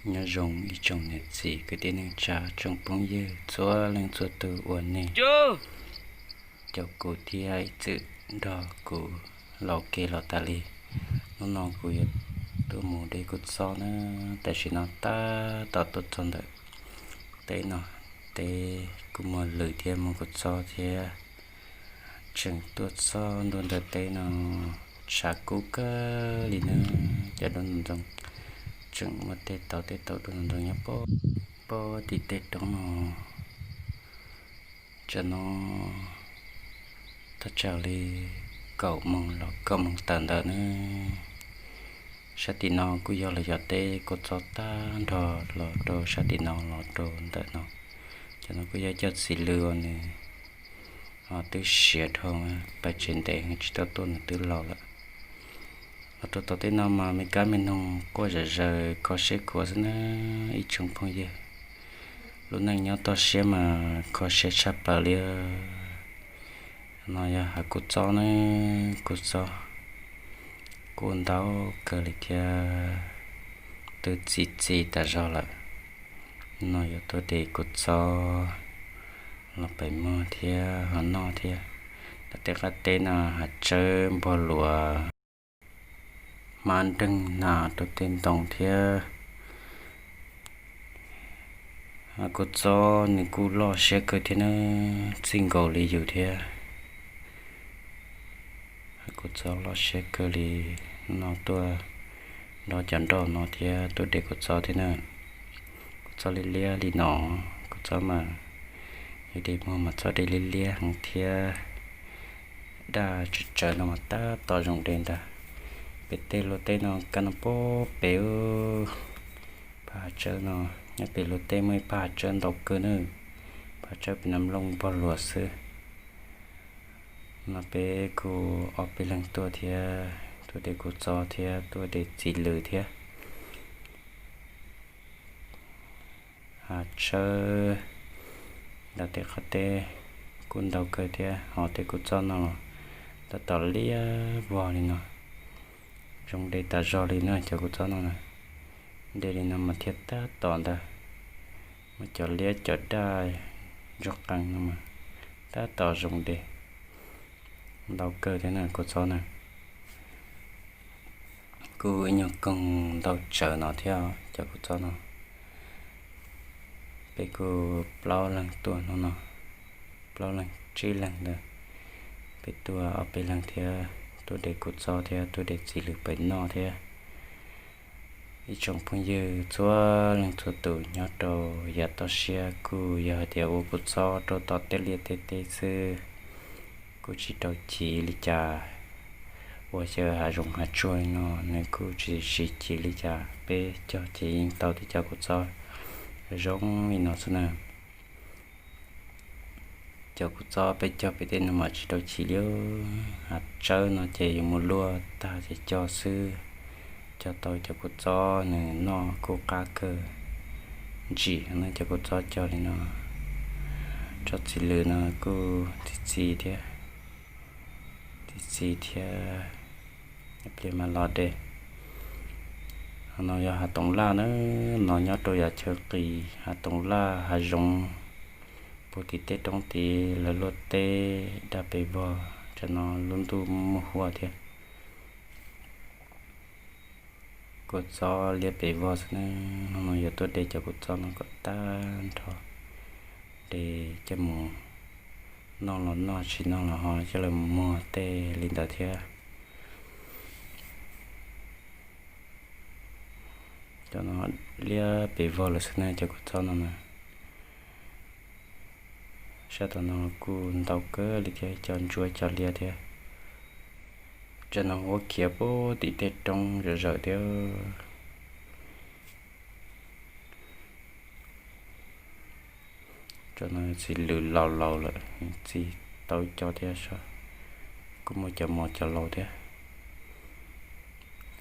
Nyob zoo ib tsoom niam txiv kwv tij neej tsa tsoom phooj ywg txhua leej txhua tus uas nej caum kuv thiab ib txwm nrog kuv los kev los tas li. Hnub no kuv yuav tuaj mus de kuv txob na, tam sim no tab tom tuaj txog ntawm teb no, teb kuj muaj lwm thiab muaj kuv txob thiab. Tseem tuaj txog ntua ntawm teb no tshav kub kawg li na, cov duab ntxoov tseem muaj tej tauv tej tauv duab ntxoov nyob pem tim tej roob no. Tsam no thaj tsam li kaum moos los kaum moos tawm ntawd na. Sab tim no kuj yog los yog teb kuv txob tag nrho los rau sab tim no los rau ntawm no. Cov no kuj yog cov txiv lws uas nws twb siav dhau, pais tsev ntev heev tsis tau tuaj nws twb laus lawm. Los rau tom tej no mas me kab me noog quaj zom zaws kho siab khuav xwb na ib tsoom phooj ywg. Lub neej nyob toj siab mas kho siab tshaj plaws li. No yog hav kuv txob na, kuv txob kuj ntau kawg li thiab, twb txi txiv tas zog lawm. No yuav tuaj de kuv txob los pem muag thiab ho noj thiab. Tom tej qab teb no hav tsawb npog luas, hmab nreeg nas rau tej ntoo thiab. Hav kuv txob nws kuj loj siab kawg thiab na, txij nkaus li yus thiab. Hav kuv txob loj siab kawg li. No tuaj nrog cov nroj no thiab tuaj de kuv txob thiab na. Kuv txob liab liab li no, kuv txob mas yog de muag mas txhob de liab liab heev thiab. Daj tsawv tsawv no mas tab tom zoo de ntag. Pem tej luag teb no kab no puag pem, phaj hav tsawb no, nyob pem luag teb muaj ib phaj hav tsawb ntau kawg na. Phaj hav tsawb pem no nplooj npog luas xwb. No peb kuj ob peb leeg tuaj thiab, tuaj de kuv txob thiab tuaj de txiv lws thiab. Hav tsawb ntawm tej qab teb kuj ntau kawg thiab, ho tej kuv txob no los tab tom liab vog li no. Zoo de tas zog li na cov kuv txob no na. De li no mas thiaj tab tom ntag. Muaj cov liab cov daj ntsuag qees no mas tab tom zoo de. Ntau kawg thiab na kuv txob na. Kuj ib nyuag koog ntau tsawv no thiab cov kuv txob no. Peb kuj plaub leeg tuaj hnub no, plaub leeg tsib leeg ntawd. Peb tuaj ob peb leeg thiab, tuaj de kuv txob thiab tuaj de txiv lws pem noj thiab. Ib tsoom phooj ywg txhua leej txhua tus nyob rau yav toj siab kuj yog hais tias ua kuv txob rau tom tej liaj tej teb xwb, kuj tsis rau chiv li cas. Ua xyaw hav zoov hav tsuag li no nws kuj tsis siv chiv li cas, peb cog ces yeej tau tej cov kuv txob zoo li no xwb na. Cov kuv txob peb cog pem tej no mas tsis rau chiv li. Hav tsawb no ces yuav mus luaj tag ces cog xwb. Cog tau cov kuv txob nws noj kuj qab kawg. Ntsim no cov kuv txob cog li no. Tsob txiv lws no kuj txi txi thiab, txi txi thiab. Ib pliag mas los de. No yog hav toov laj na, no nyob rau yav chaw qis, hav toov laj hav zoov puag tim tej roob tid lawv luaj teb daj pes vog, tam no lub ntuj muaj huab thiab. Kuv txob liab pes vog xwb na. Hnub no yuav tuaj de cov kuv txob no kom tag nrho, de coj mus noj los noj, tsis noj los ho coj los muag tej li ntawd thiab. Cov no liab pes vog lawm xwb na cov kuv txob no na. Sab tom no kuj ntau kawg li thiab, cov ntsuab cov liab thiab. Cov no huab khiav puag tim tej roob zom zaws thiab. Cov no txiv lws laus laus lawm, txi tau ib co thiab, kuj muaj cov mos cov laus thiab.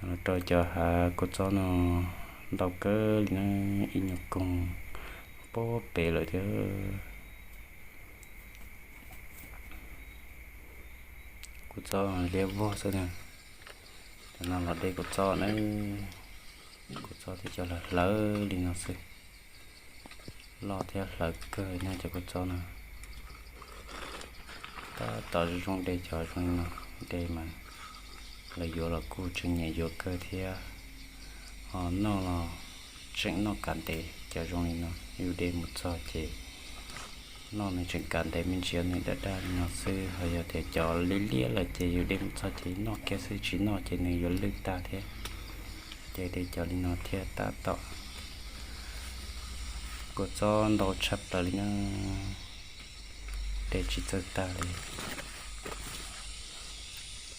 Los rau cov hav kuv txob no ntau kawg li na, ib nyuag koog puag pem lawm thiab. Kuv txob liab vog xwb na. Cov no los de kuv txob na. Kua txob thiaj cov hlawv hlawv li no xwb. Loj thiab hlawv kawg no cov kua txob no. Tab tom zoo de cov zoo li no, de mas lawv yuav los kuj tseem nyiam yuav kawg thiab. Ho noj los tseem noj kav ntev cov zoo li no, yus de mus txog ces noj nws tseem kav ntev me ntsis, nws daj daj li no xwb. Ho yog tias cov liab liab lawm ces yus de mus txog ces noj kiag xwb, tsis noj ces nws yuav lwj tag thiab. Ces de cov li no thiab tab tom. Kua txob ntau tshaj plaws li na, de tsis txawj tag li.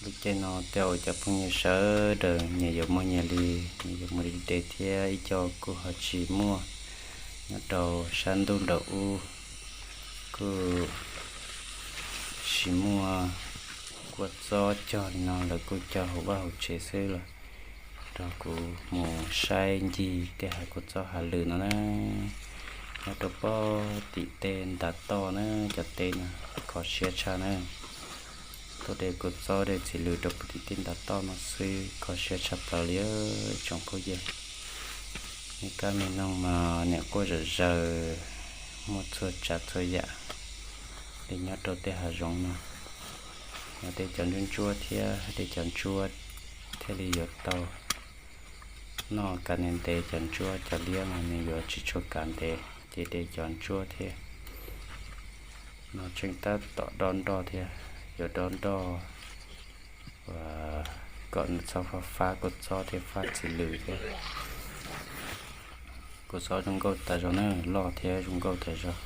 Lub caij no tej uas cov phooj ywg sawv daws nyias yuav muaj nyias li, nyias yuav muaj li de thiab, ib co kuj ho tsis muaj. Nyob rau sab ntuj nraum ub kuj tsis muaj kua txob cog li no, lawv kuj cog hauv vaj hauv tsev xwb los rau kuv mus saib ncig tej hav kua txob hav lwm no na. Nyob rau pog tim tej ntav toj na, cov teb no kho siab tshaj na. Tuaj de kua txob de txiv lws rau pog tim tej ntav toj no xwb kho siab tshaj plaws li tsoom phooj ywg. Me kab me noog mas niam quaj zom zaws, muaj txhua tsav txhua yam li nyob rau tej hav zoov no. Yog de cov ntsuab ntsuab thiab, de cov ntsuab thiaj li yuav tau noj kav ntev ntev, cov ntsuab cov liab mas nws yuav tsis tshua kav ntev, ces de cov ntsuab thiab. No tseem tab tom dob nroj thiab, yuav dob nroj kom nws txhob fab fab kua txob thiab fab txiv lws thiab. Kua txob zoo nkauj tas zog na, loj thiab zoo nkauj tas zog.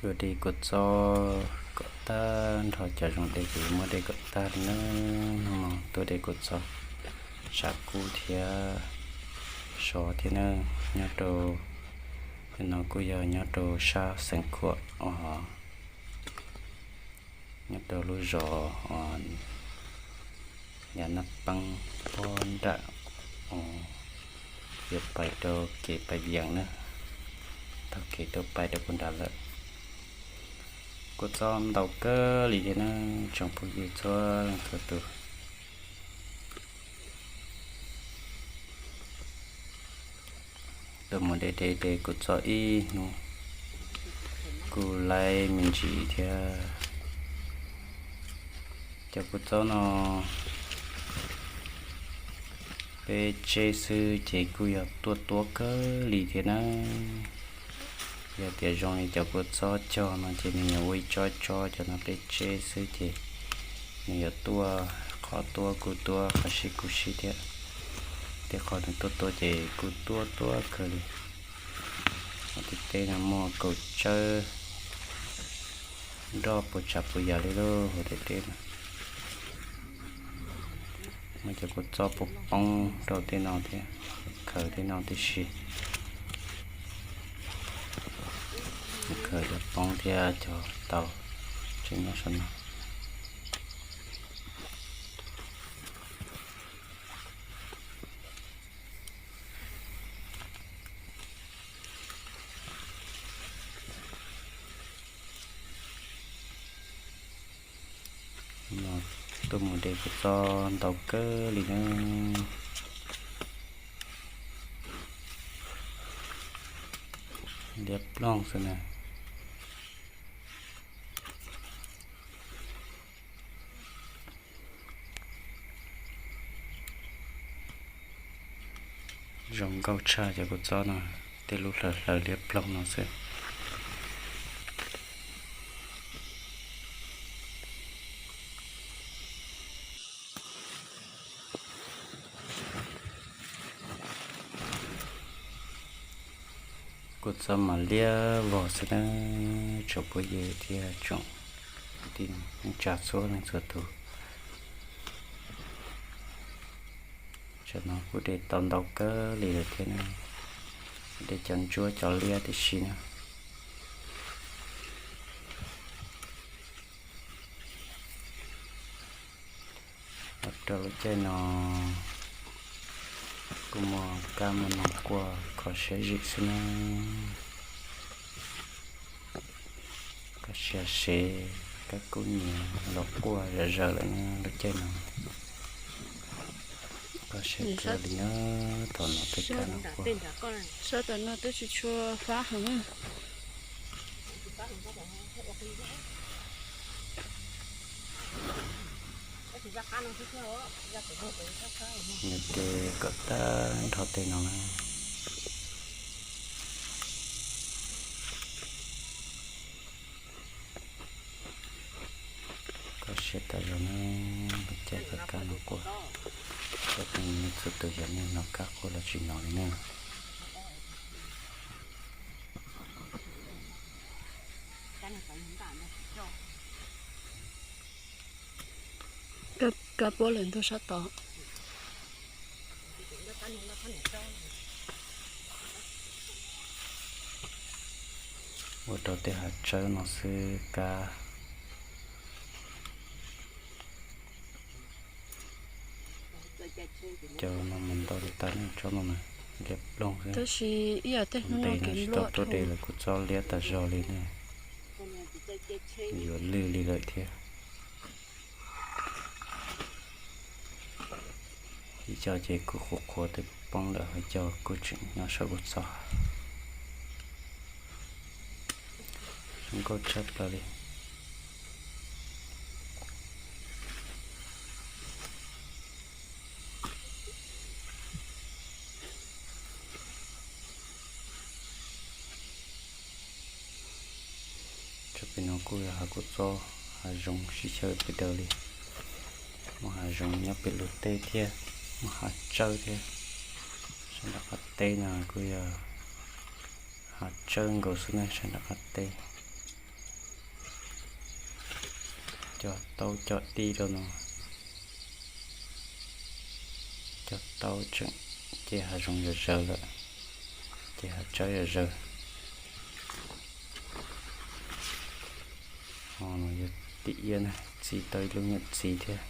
Yuav de kua txob kom tag nrho, cov zoo de ces muab de kom tag li na. Hnub no tuaj de kua txob tshav kub thiab sov thiab na. Nyob rau, no kuj yog nyob rau sab Xeev Khuam os, nyob rau lub zos Yas Naj Peeb pob nram, yuav pais rau kev pais Yees na, taug kev rau pais rau puag nrad lawm. Kua txob ntau kawg li thiab na, tsoom phooj ywg txhua leej txhua tus. Tuaj mus de de de kua txob ib hnub kuj laib me ntsis thiab. Cov kua txob no peb tseb xwb ces kuj yog tuaj tuab kawg li thiab na. Yog tias zoo li cov kua txob cog no ces nws yuav ua ib tsob ib tsob, cov no peb tseb xwb ces nws yuav tuaj, qhov tuab kuj tuab, qhov sib kuj sib thiab. Tej qhov nws tuaj tuab ces kuj tuab tuab kawg li. Hauv tej teb no muaj kaum tsawb nroj puas tsav puas yam li lauj, hauv tej teb no. Muaj cov kua txob poob poob rau tej no thiab, khaws tej no tib si. Khaws cov poob thiab cov tau tseem nyob saum no. Tuaj mus de kua txob ntau kawg li na. Liab ploog xwb na. Zoo nkauj tshaj cov kua txob no, tej lub hlawv hlawv liab ploog no xwb. Kua txob mas liab vog xwb na, tsoom phooj ywg thiab tsoom kwv tij neej tsa txhua leej txhua tus. Tsam no kuj de tau ntau kawg li lawm thiab na, de cov ntsuab cov liab tib si na. Los rau lub caij no kuj muaj kab muaj noog quaj kho siab zim xwb na. Kab siab sev, kab kub nyiam los quaj zom zaws lawm na lub caij no. Kho siab kawg li na, thaum no tej kab no quaj. Sab tom no twb tsis tshua fab heev. Nws ces kom tag nrho tej no na. Kho siab tas zog na, lub caij kab no quaj. Cov phooj ywg txhua tus, yog nej hnov kab quaj los tsis hnov li na. Kab puab lawm ntug sab tod. Ua rau tej hav tsawb no xwb kab. Cov no mus ntau li tas ne, tsob no mas liab ploog xwb. Tab sis ib yam tej hnub no ntes no tsis tau tuaj de lawm, kuv txob liab tas zog li ne. Yuav lwj li lawm thiab. Ib co ces kuj qhuav qhuav twb poob lawm, ho ib co kuj tseem nyob saum kuv txob. Zoo nkauj tshaj plaws li. Tsob pem no kuj yog hav kuj txob, hav zoov sib xyaw pes daws li. Muaj hav zoov nyob pem lug teb thiab, muaj hav tsawb thiab. Sab nram qab teb no kuj yog hav tsawb nkaus xwb na, sab nram qab teb. Cog taub cog dib rau no, cog taub tseem ces hav zoov zom zaws lawm, ces hav tsawb zom zaws. Ho no yog tim iab na, txi tau ib lub nyuam txiv thiab.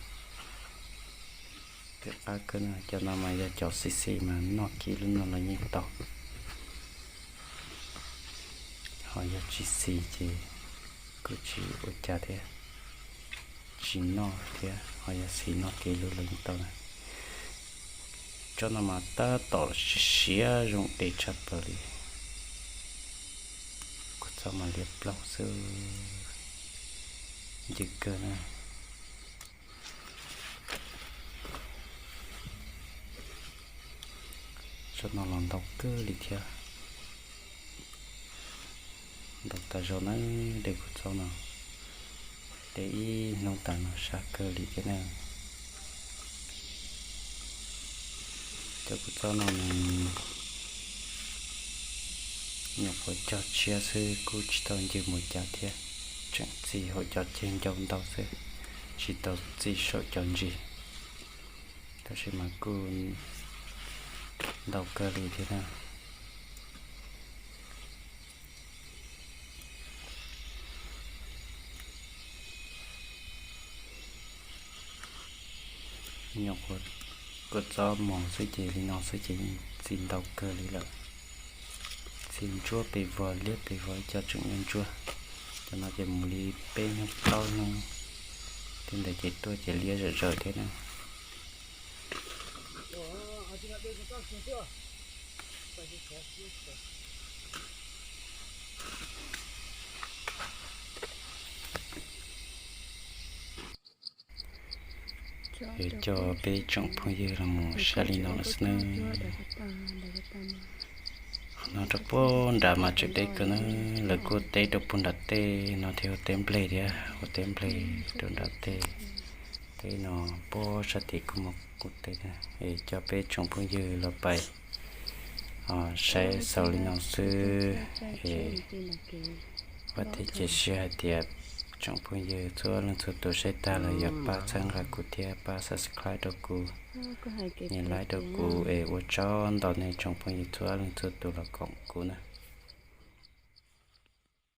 Twb qab kawg na, cov no mas yog cov xis xis mas noj kiag lub no los yeej tau. Ho yog tsis xis ces kuj tsis ua cas thiab, tsis noj thiab, ho yog xis noj kiag lub los yeej tau na. Tsob no mas tab tom siav zoo de tshaj plaws li. Kuv txob mas liab ploog xwb, ncw kawg na. Tsob no los ntau kawg li thiab. Ntau tas zog na, de kuv txob no, de ib hnub tas no sab kawg li thiab na. Cov kuv txob no nws nyuam qhuav cog tshiab xwb, kuj tsis tau ncw mus cas thiab, tseem txi hauv cov ceg ncau ntau xwb, tsis tau txi saum cov ntsis. Tab sis mas kuj ntau kawg li thiab na. Nyuam qhuav kuv txob mos xwb ces li no xwb ces yeej txi ntau kawg li lawm. Txi ntsuab pes vog, liab pes vog, ib co tseem nyuaj ntsuab. Cov no ces mus li peb hnub plaub hnub, tej ntawd ces tuaj ces liab zom zaws thiab na. Es coj peb tsoom phooj ywg los mus saib li no lawm xwb nawb. Qhov no rau puag nram mas tseem deb kawg na, lawv kuj teb rau puag nram tej no thiab, ua teb nplej thiab, ua teb nplej rau nram tej. Teb no puag sab tid kuj muaj kuj teb na. Es coj peb tsoom phooj ywg los pais saib xaus li no xwb es vam thiab cia siab hais tias tsoom phooj ywg txhua leej txhua tus saib tag los yuav pab txhawb nqa kuv thiab pab subscribe rau kuv, nias like rau kuv es ua tsaug ntau nej tsoom phooj ywg txhua leej txhua tus los koom kuv na.